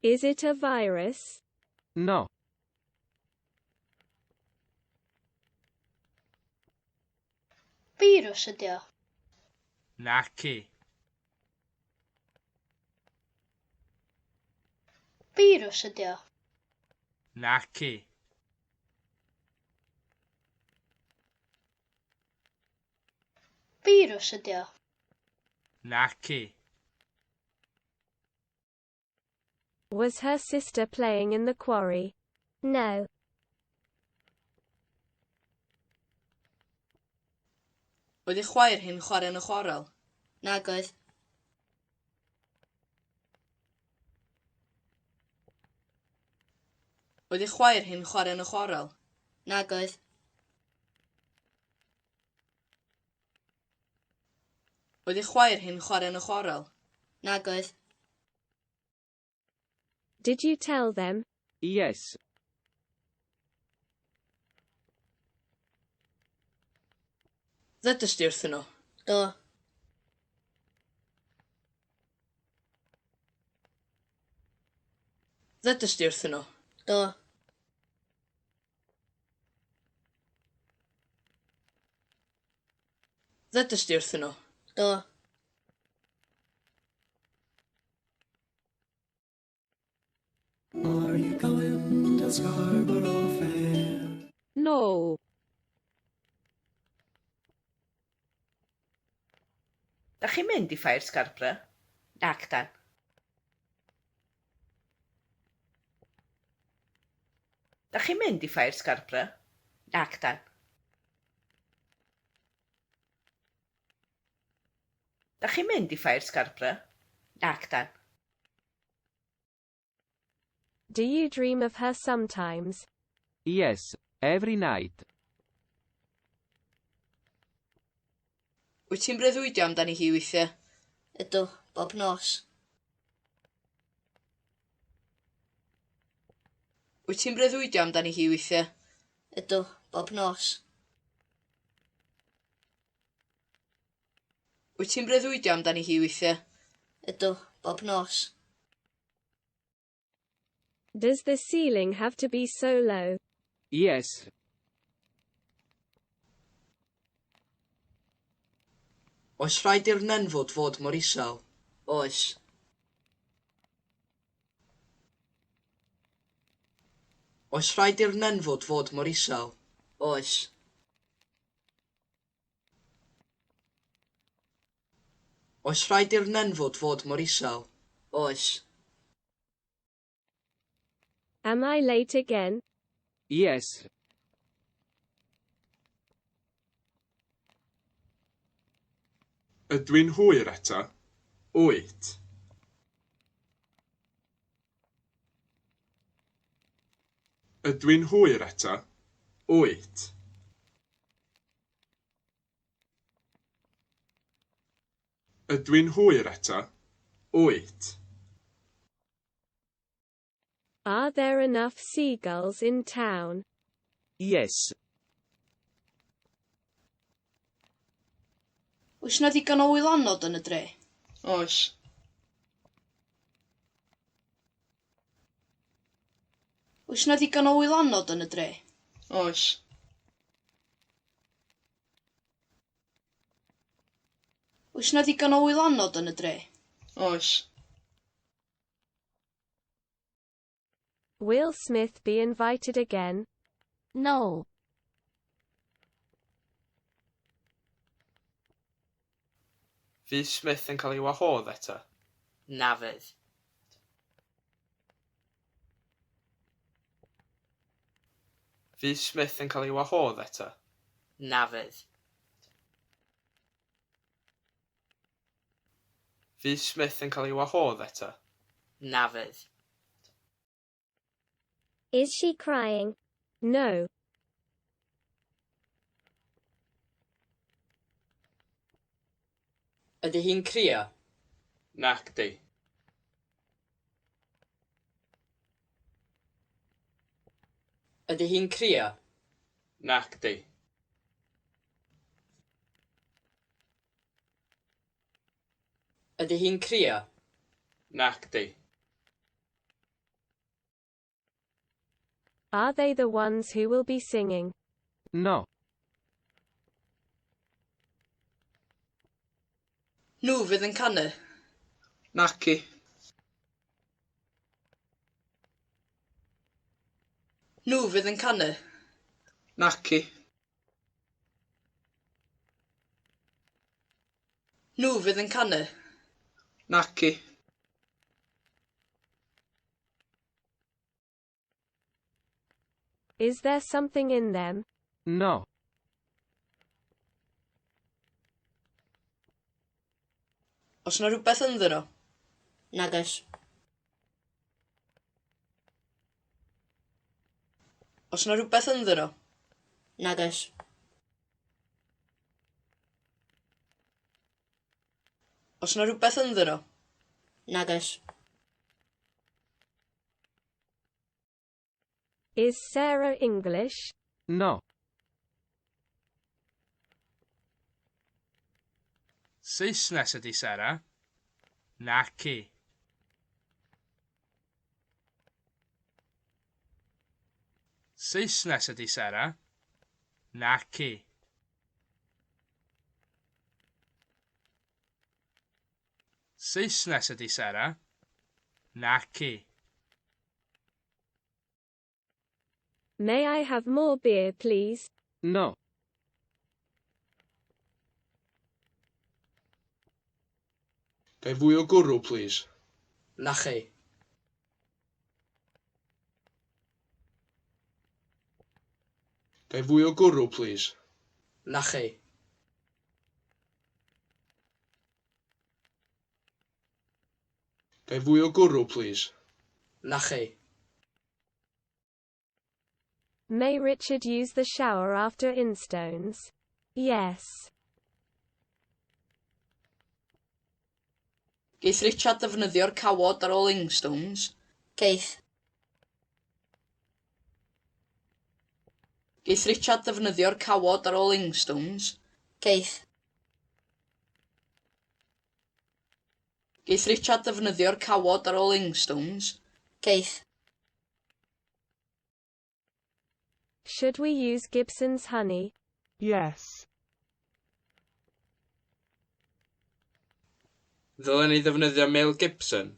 Is it a virus? No. Firws ydy o. Naci. Firws ydy o. Naci. Firws ydy o. Naci. Was her sister playing in the quarry? No. Oedd ei chwaer hi'n chwarae yn y chwarel? Nag oedd. Oedd ei chwaer hi'n chwarae yn y chwarel? Nag oedd. Oedd ei chwaer hi'n chwarae yn y chwarel? Nag oedd. Did you tell them? Yes. Ddudest di wrthyn nhw? Do. Ddudest di wrthyn nhw? Do. Ddudest di wrthyn nhw? Do. Are you going to Scarborough Fair? No. Dach chi'n mynd i Ffair Scarborough? Nac 'dan. Dach chi'n mynd i Ffair Scarborough? Nac 'dan. Dach chi'n mynd i Ffair Scarborough? Nac 'dan. Do you dream of her sometimes? Yes, every night. Wyt ti'n breuddwydio amdani hi weithiau? Ydw, bob nos. Wyt ti'n breuddwydio amdani hi weithiau? Ydw, bob nos. Wyt ti'n breuddwydio amdani hi weithiau? Ydw, bob nos. Does the ceiling have to be so low? Yes. Oes rhaid i'r nenfwd fod mor isel? Oes. Oes rhaid i'r nenfwd fod mor isel? Oes. Oes rhaid i'r nenfwd fod mor isel? Oes. Am I late again? Yes. Ydw i'n hwyr eto? Wyt. Ydw i'n hwyr eto? Wyt. Ydw i'n hwyr eto? Wyt. Are there enough seagulls in town? Yes. Oes 'na ddigon o wylanod yn y dre? Oes. Oes 'na ddigon o wylanod yn y dre? Oes. Oes 'na ddigon o wylanod yn y dre? Oes. Will Smith be invited again? No. Fydd Smith yn cael ei wahodd eto? Na fydd. Fydd Smith yn cael ei wahodd eto? Na fydd. Fydd Smith yn cael ei wahodd eto? Na fydd. Is she crying? No. Ydy hi'n crio? Nacdi. Ydy hi'n crio? Nacdi. Ydy hi'n crio? Nacdi. Are they the ones who will be singing? No. Nhw fydd yn canu. Naci. Nhw fydd yn canu. Naci. Nhw fydd yn canu. Naci. Is there something in them? No. Oes 'na rhywbeth ynddyn nhw? Nag oes. Oes 'na rhywbeth ynddyn nhw? Nag oes. Oes 'na rhywbeth ynddyn nhw? Nag oes. Is Sarah English? No. Saesnes ydy Sara? Naci. Saesnes ydy Sara? Naci. Saesnes ydy Sara? Naci. May I have more beer, please? No. Ga i fwy o gwrw, plîs? Naci. Ga i fwy o gwrw, plîs? Naci. Ga i fwy o gwrw, plîs? Naci. May Richard use the shower after Instones? Yes. Geith Richard ddefnyddio'r cawod ar ôl Inkstones? Geith. Geith Richard ddefnyddio'r cawod ar ôl Inkstones? Geith. Geith Richard ddefnyddio'r cawod ar ôl Inkstones? Geith. Should we use Gibson's honey? Yes. Ddylen ni ddefnyddio Mel Gibson?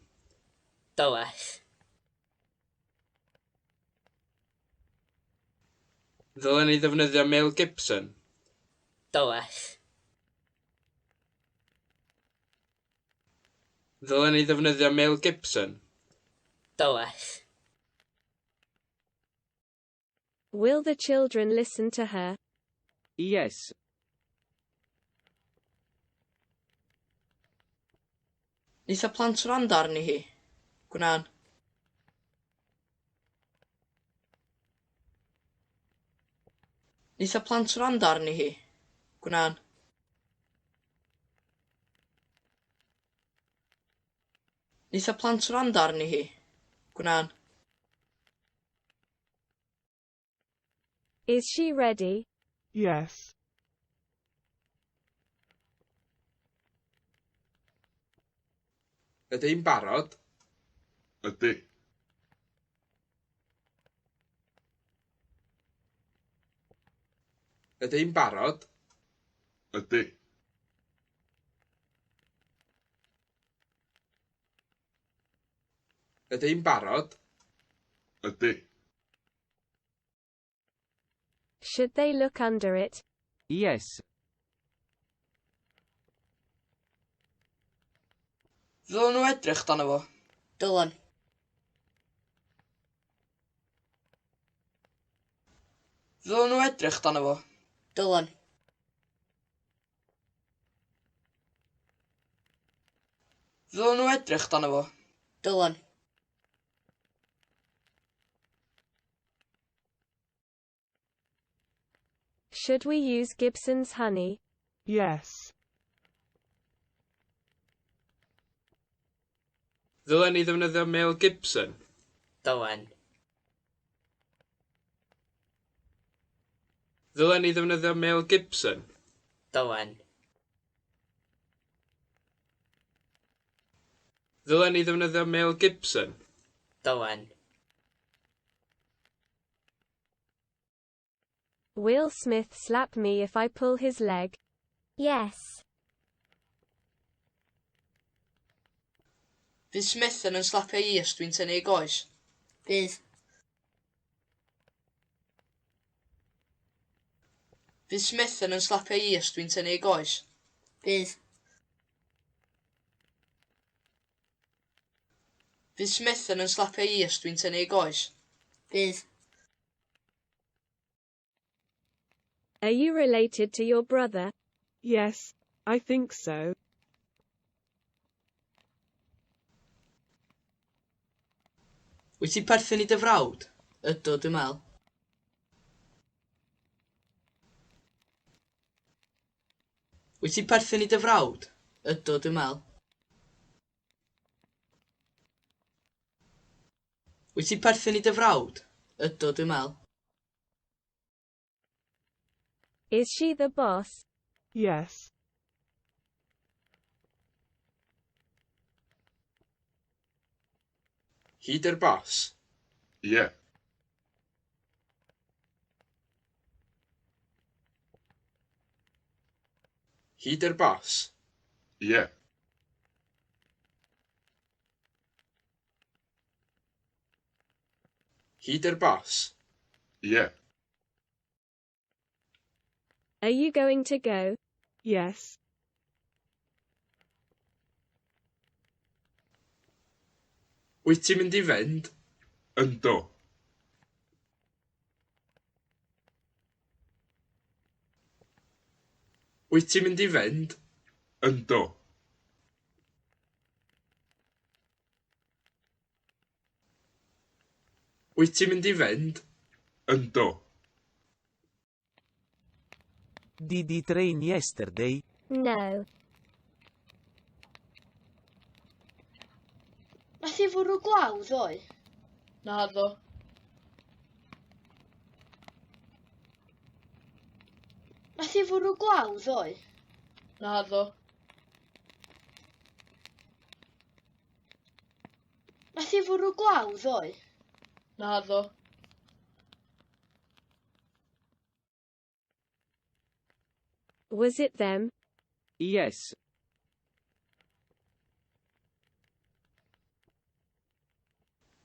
Dylech. Ddylen ni ddefnyddio Mel Gibson? Dylech. Ddylen ni ddefnyddio Mel Gibson? Dylech. Will the children listen to her? Yes. Neith y plant wrando arni hi? Gwnân. Neith y plant wrando arni hi? Gwnân. Neith y plant wrando arni hi? Gwnân. Is she ready? Yes. Ydy hi'n barod? Ydy. Ydy hi'n barod? Ydy. Ydy hi'n barod? Ydy. Should they look under it? Yes. Ddylen nhw edrych dano fo? Dylen. Ddylen nhw edrych dano fo? Dylen. Ddylen nhw edrych dano fo? Dylen. Should we use Gibson's honey? Yes. Ddylen ni ddefnyddio Mel Gibson? Dylen. Ddylen ni ddefnyddio Mel Gibson? Dylen. Ddylen ni ddefnyddio Mel Gibson? Dylen. Will Smith slap me if I pull his leg? Yes. Fydd Smith yn 'y slapio i os dwi'n tynnu ei goes? Fydd. Fydd Smith yn 'y slapio i os dwi'n tynnu ei goes? Fydd. Fydd Smith yn 'y slapio i os dwi'n tynnu ei goes? Fydd. Are you related to your brother? Yes, I think so. Wyt ti'n perthyn i dy frawd? Ydw, dwi'n meddwl. Wyt ti'n perthyn i dy frawd? Ydw, dwi'n meddwl. Wyt ti'n perthyn i dy frawd? Ydw, dwi'n meddwl. Is she the boss? Yes. Hi 'di'r bos? Ie. Hi 'di'r bos? Ie. Hi 'di'r bos? Ie. Are you going to go? Yes. Wyt ti'n mynd i fynd? Yndw. Wyt ti'n mynd i fynd? Yndw. Wyt ti'n mynd i fynd? Yndw. Did it rain yesterday? No. Nath hi fwrw glaw ddoe? Naddo. Nath hi fwrw glaw ddoe? Naddo. Nath hi fwrw glaw ddoe? Naddo. Was it them? Yes.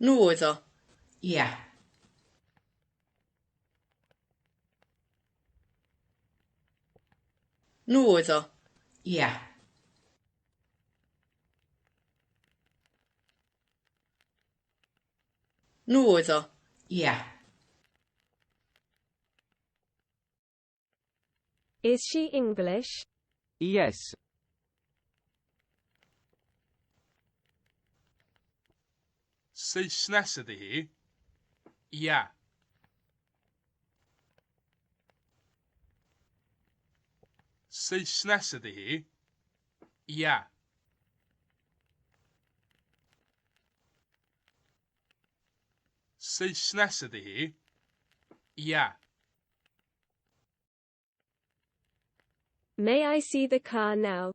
Nhw oedd o. Ia. Nhw oedd o. Ia. Nhw oedd o. Ia. Is she English? Yes. Saesnes ydy hi? Ia. Saesnes ydy hi? Ia. Saesnes ydy hi? Ia. May I see the car now?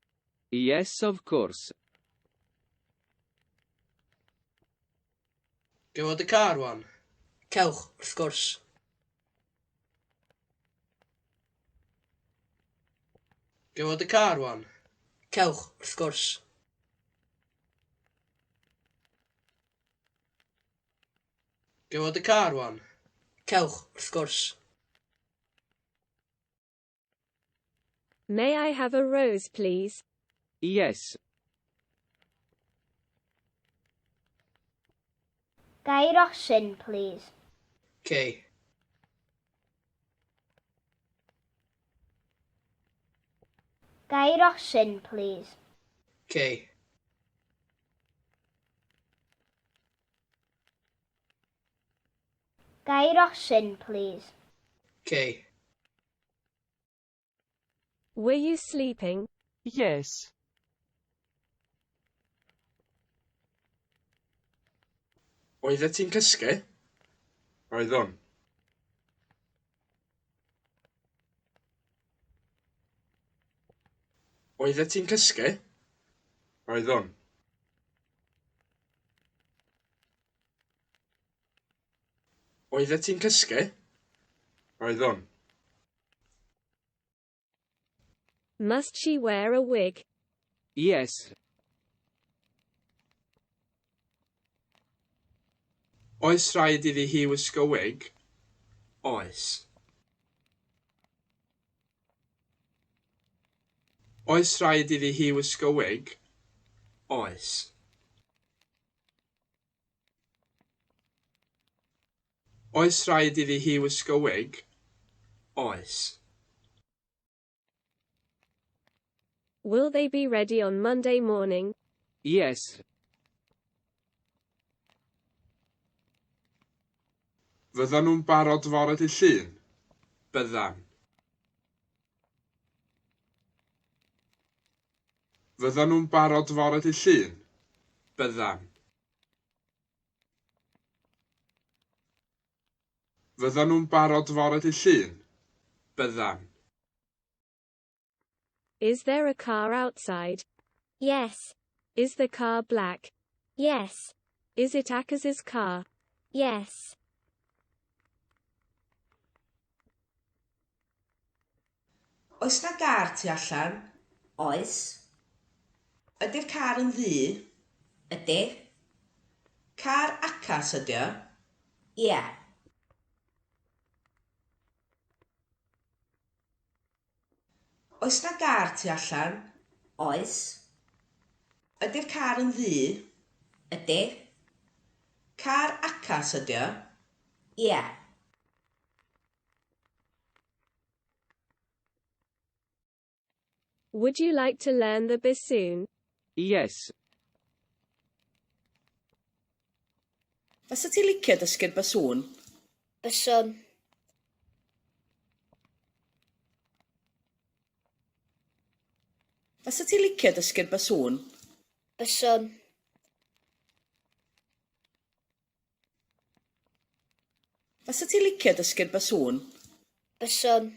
Yes, of course. Ga i weld y car 'wan? Cewch, wrth gwrs. Ga i weld y car 'wan? Cewch, wrth gwrs. Ga i weld y car 'wan? Cewch, wrth gwrs. May I have a rose, please? Yes. Ga i rosyn, plîs? Cei. Ga i rosyn, plîs? Cei. Ga i rosyn, plîs? Cei. Were you sleeping? Yes. Oeddet ti'n cysgu? Oeddwn. Oeddet ti'n cysgu? Oeddwn. Oeddet ti'n cysgu? Oeddwn. Must she wear a wig? Yes. Oes rhaid iddi hi wisgo wig? Oes. Oes rhaid iddi hi wisgo wig? Oes. Oes rhaid iddi hi wisgo wig? Oes. Will they be ready on Monday morning? Yes. Fyddan nhw'n barod fore dydd Llun? Byddan. Fyddan nhw'n barod fore dydd Llun? Byddan. Fyddan nhw'n barod fore dydd Llun? Byddan. Is there a car outside? Yes. Is the car black? Yes. Is it Akaz's car? Yes. Oes 'na gar tu allan? Oes. Ydy'r car yn ddu? Ydy. Car Acas ydy o? Ia. Oes 'na gar tu allan? Oes. Ydy'r car yn ddu? Ydy. Car Acas ydy o? Ia. Would you like to learn the bassoon? Yes. Fysa ti'n licio dysgu'r basŵn? Byswn. Fysa ti'n licio dysgu'r basŵn? Byswn. Fysa ti'n licio dysgu'r basŵn? Byswn.